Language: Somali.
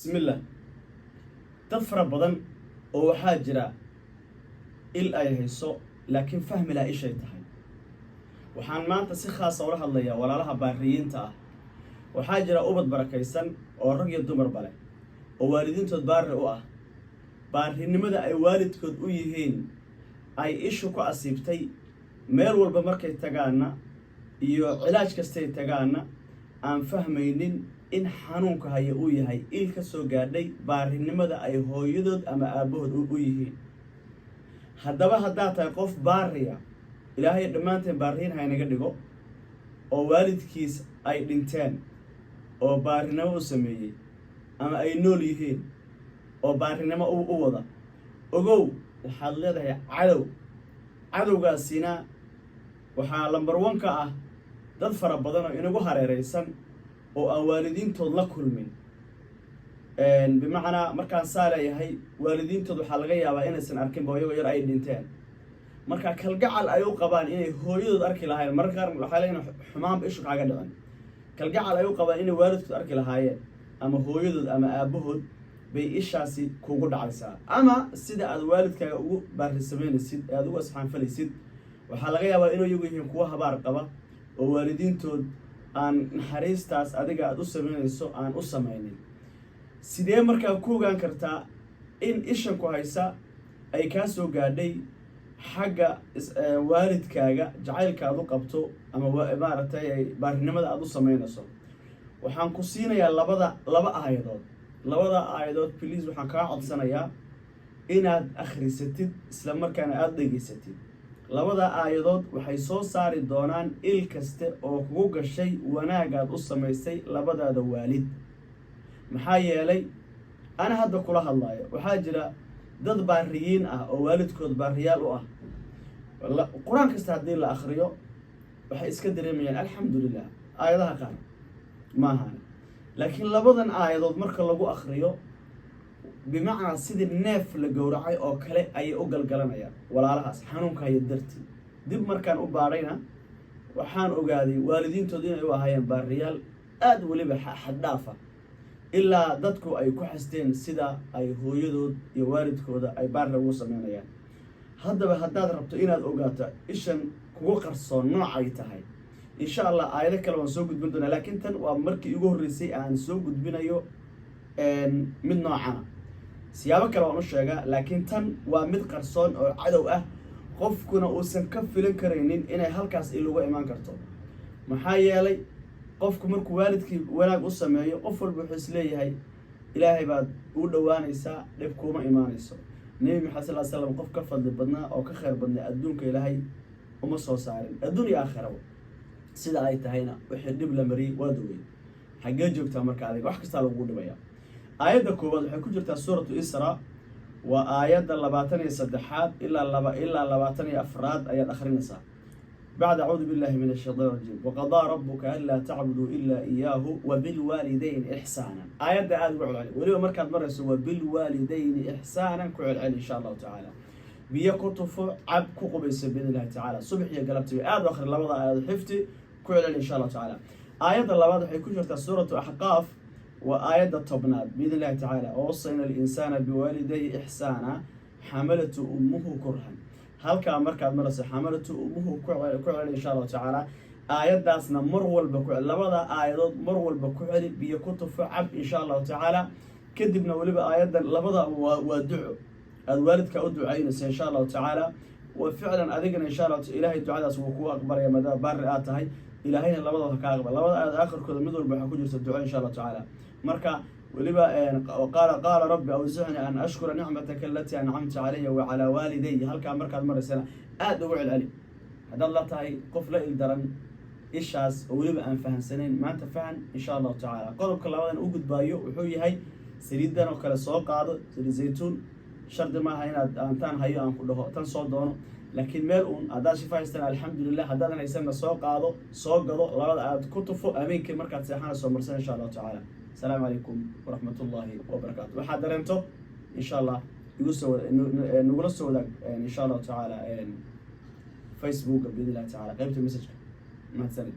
Bismillah. Dad fara badan oo waxaa jira il ay hayso, laakiin fahmi laha ishay tahay. Waxaan maanta si khaasa ula hadlayaa walaalaha baariyiinta ah. Waxaa jira ubad barakaysan oo rag iyo dumarba leh oo waalidiintood baari u ah. Baarinimada ay waalidkood u yihiin ay ishu ku asiibtay. Meel walba markay tagaanna iyo cilaaj kastay tagaanna aan fahmaynin in xanuunka haya uu yahay il ka soo gaadhay baarinimada ay hooyadood ama aabbahood u yihiin. Haddaba haddaad tahay qof baariya, Ilaahay dhammaanteen baariyiin haynaga dhigo, oo waalidkiis ay dhinteen oo baarinimo u sameeyey ama ay nool yihiin oo baarinimo u wada, ogow waxaad leedahay cadow. Cadowgaasina waxaa number one ka ah dad fara badan oo inagu hareeraysan oo aan waalidiintood la kulmin. Bimacnaa, markaan saa leeyahay, waalidiintood waxaa laga yaabaa inaysan arkinba, iyagoo yar ay dhinteen. Marka kalgacal ay u qabaan inay hooyadood arki lahaayeen, mararka qaar waxaa leeyahay xumaanba ishu kaaga dhicin, kalgacal ay u qabaan inay waalidkood arki lahaayeen ama hooyadood ama aabbahood bay ishaasi kugu dhacaysaa. Ama sida aad waalidkaaga ugu baari samaynaysid ee aad ugu asxaanfalaysid, waxaa laga yaabaa inuu iyagu yihiin kuwo habaar qaba oo waalidiintood aan naxariistaas adiga aada u samaynayso aan u samaynin. Sidee markaa ku ogaan kartaa in ishan ku haysa ay kaa soo gaadhay xagga waalidkaaga jacaylka aad u qabto ama maaragtay baarinimada aada u samaynayso? Waxaan ku siinayaa laba aayadood. Labada aayadood, please, waxaan kaa codsanayaa inaad akhrisatid, isla markaana aada dhegaysatid. Labada aayadood waxay soo saari doonaan il kaste oo kugu gashay wanaagaad u samaysay labadaada waalid. Maxaa yeelay, ana hadda kula hadlaayo, waxaa jira dad baariyiin ah oo waalidkood baariyaal u ah. Qur-aan kasta haddii la akhriyo waxay iska dareemayaan alxamdulilah, aayadaha qaar maahan, laakiin labadan aayadood marka lagu akhriyo, bimacnaa sidii neef la gowracay oo kale ayay u galgalanayaan walaalahaas xanuunka haya dartii. Dib markaan u baadhayna, waxaan ogaaday waalidiintood inay u ahaayeen baariyaal aada weliba xaddhaafa, ilaa dadku ay ku xasteen sida ay hooyadood iyo waalidkooda ay baarra ugu sameynayaan. Haddaba haddaad rabto inaad ogaato ishan kugu qarsoon noocay tahay, insha Allah aayado kale waan soo gudbin doonaa, laakiin tan waa markii igu horreysay aan soo gudbinayo mid noocana. Siyaabo kale waan u sheegaa, laakiin tan waa mid qarsoon oo cadow ah, qofkuna uusan ka filan karaynin inay halkaas iluga imaan karto. Maxaa yeelay, qofku markuu waalidkii wanaag u sameeyo, qof walba wuxuu isleeyahay Ilaahay baad ugu dhowaanaysaa, dhib kuuma imaanayso. Nebi Maxamed sal slam qof ka fadli badnaa oo ka khayr badnaa adduunka Ilaahay uma soo saarin, adduun iyo aakhiraba. Sida ay tahayna wixii dhib la mariyey waa dawey. Xaggee joogtaa marka adiga? Wax kastaa lagugu dhibaya. Aayadda koowaad waxay ku jirtaa Suuratu Isra, waa aayadda 23aad ilaa laba ilaa 24aad ayaad akhrinaysaa. Bacd acuudu billahi min ashaytaan rajiim: waqadaa rabuka anlaa tacbuduu ilaa iyaahu wabilwaalidayni ixsaana. Aayadda aada ugu celceli, weliba markaad marayso "wabilwaalidayni ixsaanan" ku celceli, insha Allahu tacaala. Biyo ku tufo, cab, ku qubayso biidn illahi tacala. Subax iyo galabtiba aada u akhri labada aayadood, xifti, ku celceli, insha Allahu tacaala. Aayadda labaad waxay ku jirtaa Suuratu Axqaaf, waa aayadda 10aad biidn illahi tacaala: wawasayna alinsaana biwaalidayhi ixsaana xamalatu ummuhu kurhan. Halkaa markaad marayso "xamalatu ummuhu", ku celi, insha Allahu tacaala. Aayaddaasna mar walba ku celi. Labada aayadood mar walba ku celi, biyo ku tufo, cab, insha Allahu tacaala. Kadibna weliba aayaddan labada waa duco aada waalidkaa u ducaynaysa, insha Allahu tacaala. Wa ficlan adigana, insha Allah, Ilaahay ducadaas wuu kuu aqbalaya maadaama baari aad tahay. Ilaahayna labadaba ha kaa aqbal. Labada aayad aakhirkooda mid walba waxaa ku jirta duco, insha Allahu tacaala. Marka weliba qaala rabbi awsicnii an ashkura nicmataka alatii ancamta calaya wa calaa waaliday. Halkaa markaad maraysana aada ugu celceli. Haddaad la tahay qof la ildaran ishaas oo weliba aan fahamsanayn, maanta fahan, insha Allahu tacaala. Qodobka labadan u gudbaayo wuxuu yahay saliidan oo kale soo qaado, saliid zaytuun. Shardi maaha inaad aantaan hayo aan ku dhaho tan soo doono, laakiin meel uun haddaad shifa haystan, alxamdulilah. Haddaadan haysanna, soo qaado, soo gado. Labada aad ku tufo, habeenkii markaad seexanayso marsan, insha Allahu tacaala. Asalaamu calaykum waraxmat ullaahi wabarakaatu. Waxaad dareento, insha Allah, igu soo nagula soo wadaag, insha Allahu tacaala, Facebooka biidn illahi tacala, qeybta messageka. Mahadsanid.